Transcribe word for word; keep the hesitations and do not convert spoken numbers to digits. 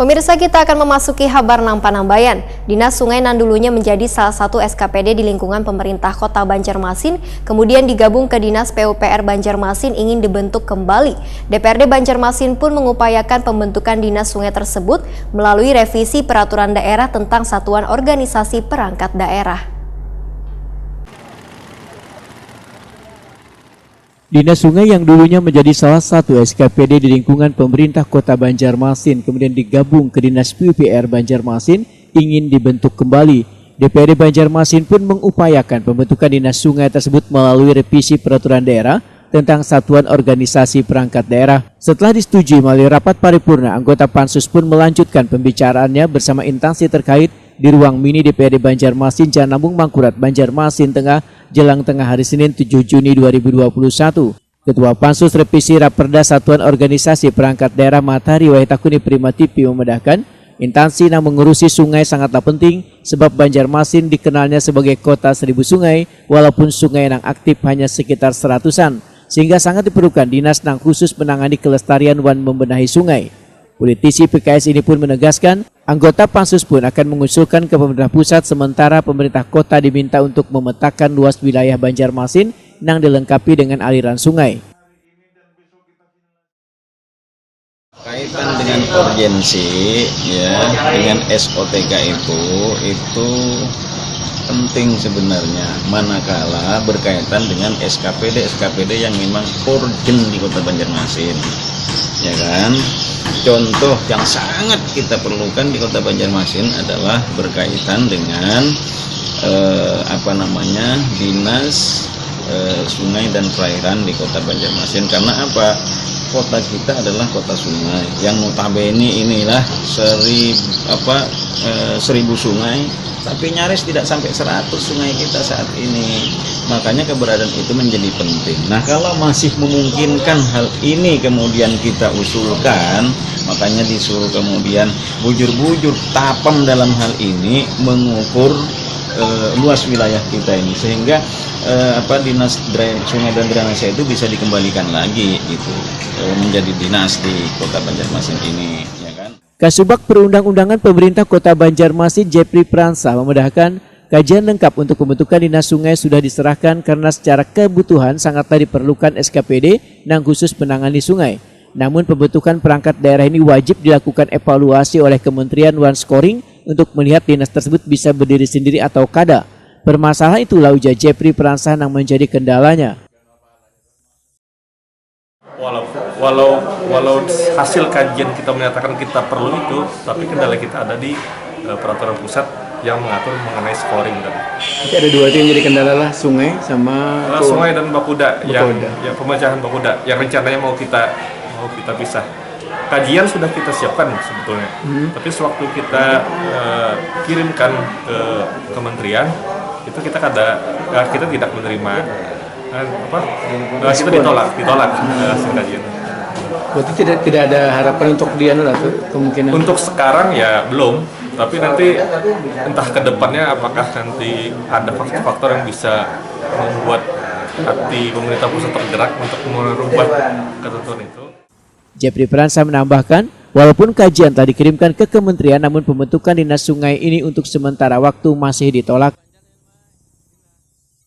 Pemirsa, kita akan memasuki habar nang panambayan. Dinas Sungai nang dulunya menjadi salah satu S K P D di lingkungan pemerintah Kota Banjarmasin, kemudian digabung ke Dinas P U P R Banjarmasin ingin dibentuk kembali. D P R D Banjarmasin pun mengupayakan pembentukan Dinas Sungai tersebut melalui revisi peraturan daerah tentang satuan organisasi perangkat daerah. Dinas Sungai yang dulunya menjadi salah satu S K P D di lingkungan pemerintah Kota Banjarmasin, kemudian digabung ke Dinas P U P R Banjarmasin, ingin dibentuk kembali. D P R D Banjarmasin pun mengupayakan pembentukan Dinas Sungai tersebut melalui revisi peraturan daerah tentang satuan organisasi perangkat daerah. Setelah disetujui melalui rapat paripurna, anggota Pansus pun melanjutkan pembicaraannya bersama instansi terkait di ruang mini D P R D Banjarmasin, Jalan Lambung Mangkurat, Banjarmasin Tengah, jelang tengah hari Senin, tujuh Juni dua ribu dua puluh satu. Ketua Pansus Revisi Raperda Satuan Organisasi Perangkat Daerah Matahari Wahid Takuni Prima T V memedahkan, instansi nang mengurusi sungai sangatlah penting, sebab Banjarmasin dikenalnya sebagai kota seribu sungai, walaupun sungai nang aktif hanya sekitar seratusan, sehingga sangat diperlukan dinas nang khusus menangani kelestarian wan membenahi sungai. Politisi P K S ini pun menegaskan, anggota Pansus pun akan mengusulkan ke pemerintah pusat, sementara pemerintah kota diminta untuk memetakan luas wilayah Banjarmasin nang dilengkapi dengan aliran sungai. Kaitan dengan urgensi, ya, dengan S O T K itu, itu penting sebenarnya, manakala berkaitan dengan S K P D, S K P D yang memang urgent di Kota Banjarmasin, ya kan? Contoh yang sangat kita perlukan di Kota Banjarmasin adalah berkaitan dengan eh, apa namanya, dinas eh, sungai dan perairan di Kota Banjarmasin. Karena apa? Kota kita adalah kota sungai yang notabene inilah seribu apa eh, seribu sungai, tapi nyaris tidak sampai seratus sungai kita saat ini. Makanya keberadaan itu menjadi penting. Nah, kalau masih memungkinkan hal ini kemudian kita usulkan, makanya disuruh kemudian bujur-bujur tapam dalam hal ini mengukur eh, luas wilayah kita ini, sehingga eh, apa dinas drai, sungai dan drainase itu bisa dikembalikan lagi gitu eh, menjadi dinas di Kota Banjarmasin ini, ya kan? Kasubag Perundang-undangan Pemerintah Kota Banjarmasin, Jepri Pransah, memedahkan, kajian lengkap untuk pembentukan Dinas Sungai sudah diserahkan karena secara kebutuhan sangatlah diperlukan S K P D nang khusus menangani sungai. Namun, pembentukan perangkat daerah ini wajib dilakukan evaluasi oleh kementerian wan scoring untuk melihat dinas tersebut bisa berdiri sendiri atau kada. Permasalahan itulah, ujar Jepri Pransah, nang menjadi kendalanya. Walau, walau, walau hasil kajian kita menyatakan kita perlu itu, tapi kendala kita ada di eh, peraturan pusat yang mengatur mengenai scoring tadi. Jadi ada dua itu yang jadi kendala lah, sungai sama Nah, sungai dan bakuda, yang Bakuda. ya pemecahan bakuda yang rencananya mau kita mau kita pisah. Kajian sudah kita siapkan sebetulnya, tapi sewaktu kita eh, kirimkan ke kementerian itu kita kada eh, kita tidak menerima eh, apa eh, kita ditolak ditolak eh, hasil kajian. Berarti tidak tidak ada harapan untuk di anu lah tuh kemungkinan. Untuk sekarang ya belum, tapi nanti entah ke depannya apakah nanti ada faktor-faktor yang bisa membuat hati pemerintah pusat tergerak untuk merubah ketentuan itu. Jepri Pransah menambahkan, walaupun kajian telah dikirimkan ke kementerian, namun pembentukan Dinas Sungai ini untuk sementara waktu masih ditolak.